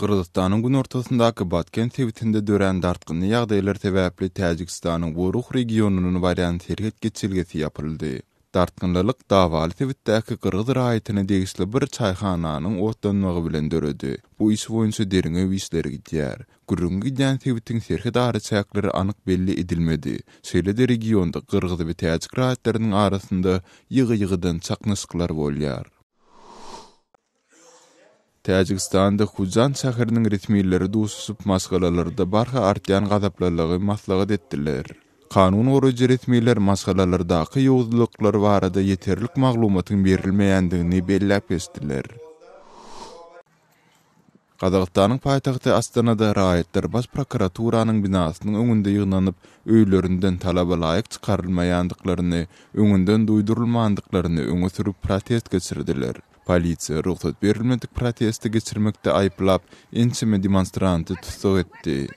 Gyrgyzystanyň günortasyndaky Batken sebitinde dörän dartgynly ýagdaýlar sebäpli Täjigistanyň Woruh regionyna barýan serhet geçelgesi ýapyldy. Dartgynlylyk dawaly sebitdäki gyrgyz raýatyna degişli bir çaýhananyň otlanmagy bilen döredi. Bu iş boýunça derňew işleri gidýär. Gürrüňi gidýän sebitiň serhet araçäkleri anyk belli edilmedi. Şeýle-de regionda gyrgyz we täjik raýatlarynyň arasynda ýygy-ýygydan çaknyşyklar bolýar. Täjigistanda Hujand şäheriniň resmileri duşuşyp, maşgalalarda barha artýan gazaplylygy maslahat etdiler. Kanun goraýjy resmiler maşgalalardaky ýowuzlyklar barada ýeterlik maglumatyň berilmeýändigini belläp geçdiler. Gazagystanyň paýtagty Astanada raýatlar Baş prokuraturanyň binasynyň öňünde ýygnanyp, öýlerinden talaba laýyk çykarylmaýandyklaryny, öňünden duýdurylmandyklaryny öňe sürüp protest geçirdiler. Polisiýa rugsat berilmedik protesti geçirmekde aýyplap, ençeme demonstranty tussag etdi.